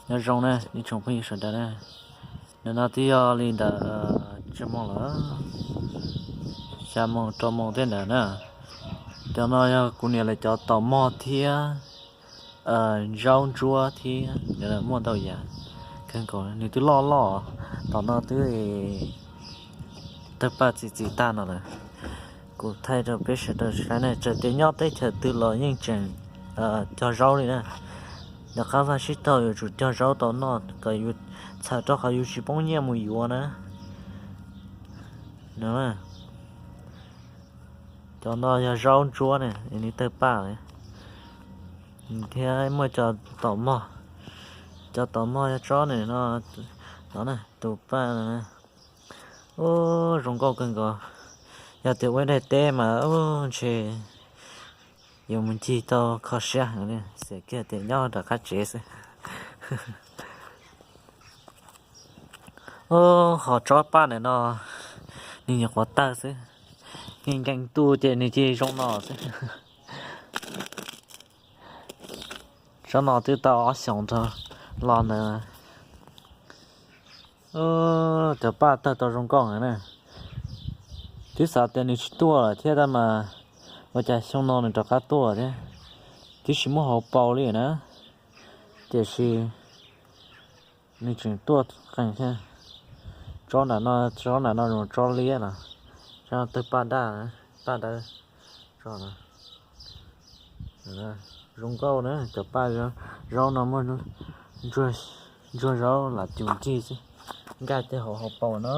Nyob zoo na ib tsoom phooj ywg sawv daws na, nim no twb yog li ntawm tsawg moos lawm, xya moos rau moos tej ntawd na. Cov no yog kuv niam lawv cov taum mog thiab zaub ntsuab thiab muaj ntau yam kawg nkaus, nws twb loj loj, tom no twb tawg paj txi txiv tag no lawm. Kuv thaij rau peb sawv daws saib na, txawm tias nyob teb chaws twg los yeej tseem cog zaub li na. Yog qab vaj sib taug yuav tsum cog zaub tau noj kom yus txhawm rau qhov yus tsis poob nyiaj mus yuav na. Cov no yog zaub ntsuab ne, nws tawg paj lawm. Thiab muaj cov taum mog, cov taum mog yog tsob ne no, no na, tus paj no na. Ub, zoo nkauj kawg nkaus. Yog tias ua daim teb mas ub ntshe yuav mus ncig tau kho siab heev li, xiam kiag tias nyob rov qab tsev xwb. Ub, ho tsob paj ntawm no nws nyuam qhuav tawg xwb, nkees nkees tu ces nws cia li zoo no xwb. Tsob no twb tau ob xyoos rau los ntawd. Cov paj tawg tau zoo nkauj heev na. Twb xav tias nws tsis tuaj lawm thiab tab mas ua cas xyoo no nws rov qab tuaj thiab. Twb tsis muaj hauv paus li na, tiam sis nws tseem tuaj qees thiab. Tsob nram no, tsob nram no zoo tsob liab los, tsob tawg paj daj, paj dawb, tsob no. Zoo nkauj na, cov paj zaub no muaj ntsuag zaub lam cus ncig xwb, nkag tej hauv hauv paus no.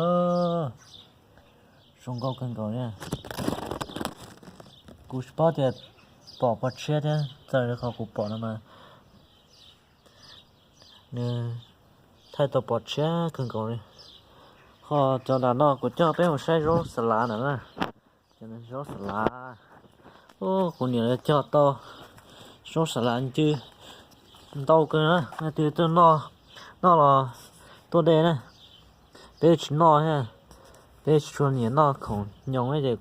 Zoo nkauj kawg nkaus li. Kuv tsis paub tias pom pos tshiab thiab, txawm li qhov kuv pom no mas nws thaij tau pos tshiab kawg nkaus li. Ho cov nram no kuv coj peb mus saib zaub xa lav ntawm na. Cov zaub xa lav, ub, kuv niam cog tau zaub xa lav ncw ntau kawg na, leej twg tuaj noj los tuaj de na. Peb tsis noj thiab, peb tsis tshua nyiam noj khoom nyoos ces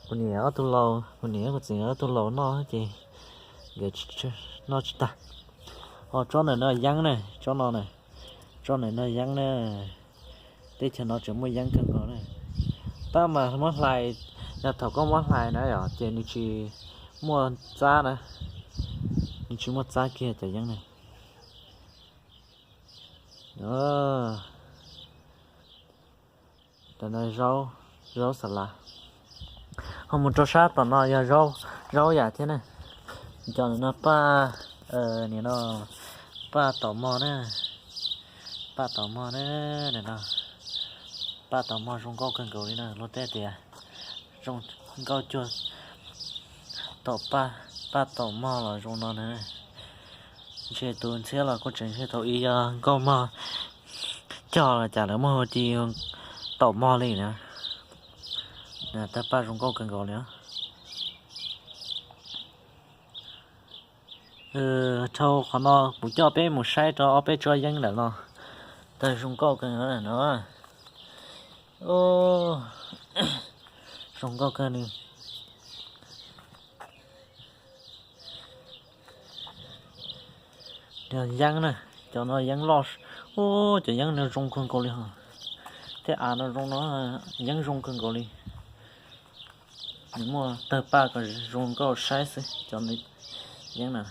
kuv niam ob tug laus, kuv niam kuv txiv ob tug laus noj ces nkawd noj tsis tag. Ho tsob ntawm no yeeb na, tsob no na, tsob ntawm no yeeb na. Teb chaws no tseem muaj yeeb kawg nkaus na. Tab mas muab hlais, yog thaum koj muab hlais na yom ces nws tsis muaj txab na, nws tsis muaj txab kiag cov yeeb na. Tam no zaub, zaub xa lav. Ho mus rau sab tom no yog zaub, zaub yam thiab na. Cov no paj, nim no paj taum mog na, paj taum mog na, nim no paj taum mog zoo nkauj kawg nkaus li na, luag tej tias zoo nkauj cuag taum paj, paj taum mog los zoo no na. Ntshe tus ntxhiab los kuj tseem ntshe thaum ub yog nkauj mog cog los cas lawv muab hu ua taum mog li na. Tawg paj zoo nkauj kawg nkaus li. Dhau qhov no kuv coj peb mus saib rau ob peb tsob yeeb ntawm no. Tawg zoo nkauj kawg no. Zoo nkauj kawg li. Yog yeeb na, cov no yeeb loj, ub, cov yeeb no zoo kawg nkaus li hos. Tej av no zoo no, yeeb zoo kawg nkaus li. Nws muaj tawg paj kom zoo nkauj saib xwb cov yeeb na.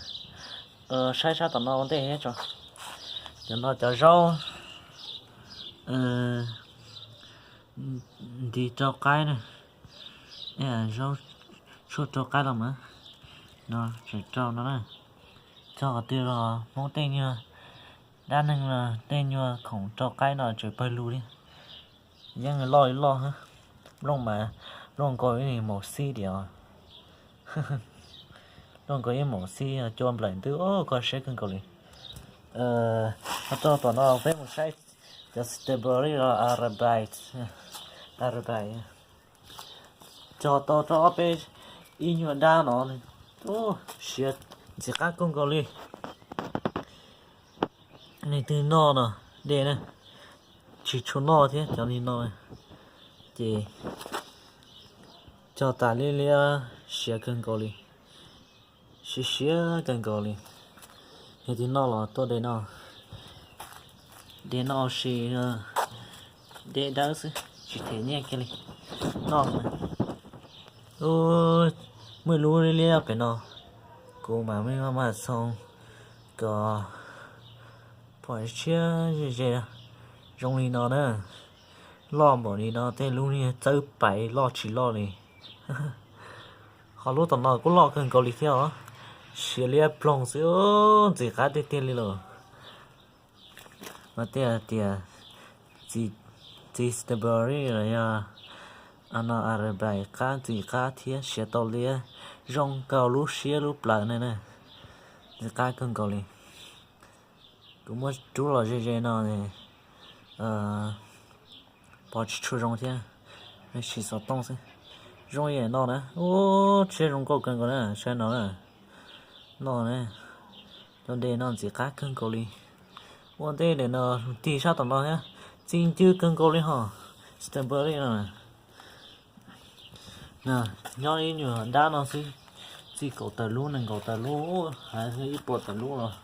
Saib sab tom no ua ntej thiab tso. Cov no cov zaub nti rau qaib na, zaub tshuaj rau qaib los mas no tseem rau no na. Txog qhov twg los Hmoob tej nyuag dab neeg los tej nyuag khoom rau qaib no tseem pawg lug li. Yeeb loj li loj, nplooj mas nplooj nkaus ib maum xib diam. Nplooj nkaus ib maum xib cua nplaim ntws, kho siab kawg nkaus li. Ho rau tom no peb mus saib cov strawberry los arabai, arabai. Cog tau rau ob peb ib nyuag dab no, siav ntxim qab kawg nkaus li. Leej twg noj no de na, tsis tshua noj thiab cov li no, ces cog tas liab liab siav kawg nkaus li, siav siav kawg nkaus li. Yog twg noj los tuaj de noj. De noj ua si, de dawb xwb tsis them nyiaj kiag li. Noj, muaj ib lub liab liab pem no, kuv mam maj mam xoo kom phom tshiab ze ze zoo li no na. Loj npaum li no tej lub niag txawb pais loj tsis loj li. Ho lub tom no kuj loj kawg nkaus li thiab os, siav liab ploog xwb, ntxim qab tiag tiag li lawm. Mas tias tias txiv strawberry los yog no arabais qab ntxim qab thiab siav tau liab zoo nkaus lub siab lub plawv ne na. Ntxim qab kawg nkaus li. Kuv muab rub los ze ze no, pov tsis tshua zoo thiab, sim xov tooj xwb. Zoo yam no na, ub, tshiab zoo nkauj kawg nkaus na, saib no na. No na, cov de no ntxim qab kawg nkaus li. Ua ntej ntawm no tig sab tom no thiab, txi ncw kawg nkaus li ho, strawberry no. Nyob ib nyuag dab no xwb, txi kaum tawm lub nees nkaum tawm lub, hais ib puas tawm lub los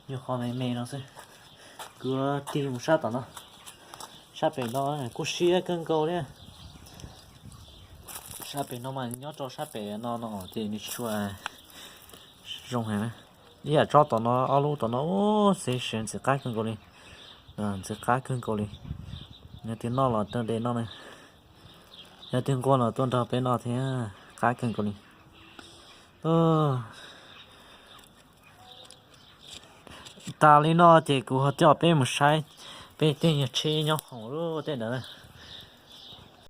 nyuag qhov me me no xwb. Kuv tig mus sab tom no, sab pem no kuj siab kawg nkaus li. Sab pem no mas nyob rau sab pem no no ces nws tsis tshua zoo heev na. Ib yam tsob tom no, ob lub tom no, ub, xev siav ntxim qab kawg nkaus li. Ntxim qab kawg nkaus li. Yog tias noj los rau de noj na, yog tias nquag los tuaj nrog peb noj thiab, qab kawg nkaus li. Tas li no ces kuv ho coj peb mus saib peb tej nyuag tsheb nyob hauv lub tej ntawd.